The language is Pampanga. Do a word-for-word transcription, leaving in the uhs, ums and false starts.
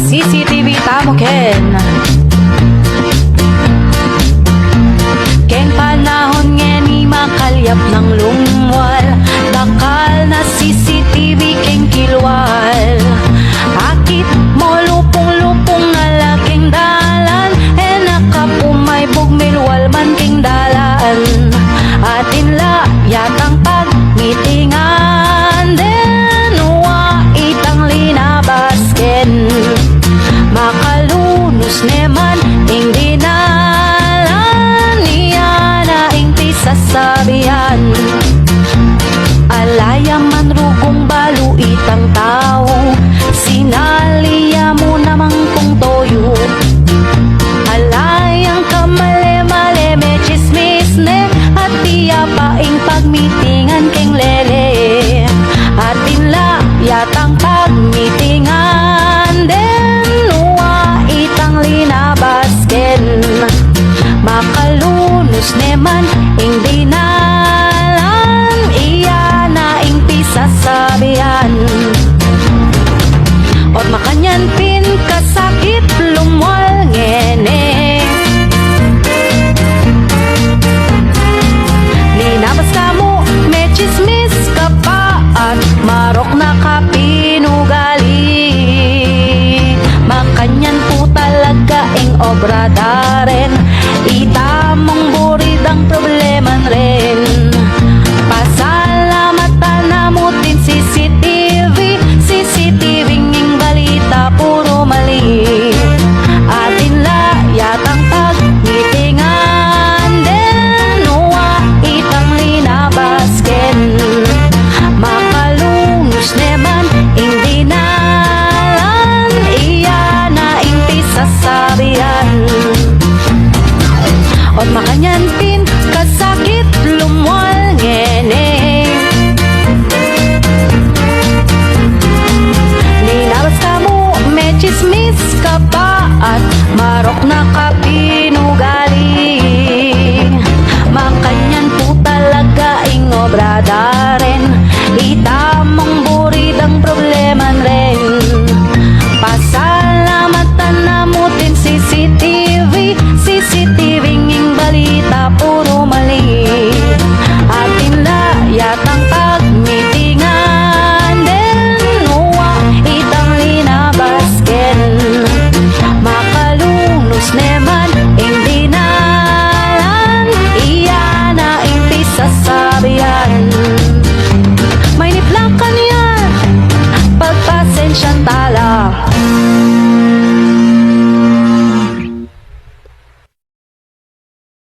C C T V tamu ken. Keng panahun ngeni makalyap nang lumwal, dakal na C C T V keng kilwal. Akit mu lupung-lupung na la keng dalan, e na ka pu maibug milwal man keng dalan. Atin la yatang pagmitingan, den wa itang linabas ken. Makalunus ne man ing dinalan, iya na ing pisasabian. Ala ya man rugung balu itang tau, sinali ya mu naman kung toyu. Ala yang kamale-male, metsismis ne, at iya pa ing pagmitingan keng lele. Atin la yatang pagmitingan, den wa itang linabas ken. Makalunus ne man ing dinalan, iya na ing pisasabian. Ot makanyan pin kasakit lumwal ngeni. Linabas ka mu, metsismis ka pa, at marok na ka pin ugali. Makanyan pu talaga ing obra da ren, itamung buri dang probleman ren. Pasalamatan na mu tin C C T V, C C T V ing balita puru mali. Atin la yatang pagmitingan, den wa itang linabas ken. Makalunus ne man ing dinalan, iya na ing pisasabian. Ot makanyan pin kasakit lumwal ngeni. Linabas ka mu, metsismis ka pa, at marok na ka pin ugali. Makanyan pu talaga ing obra da ren, ita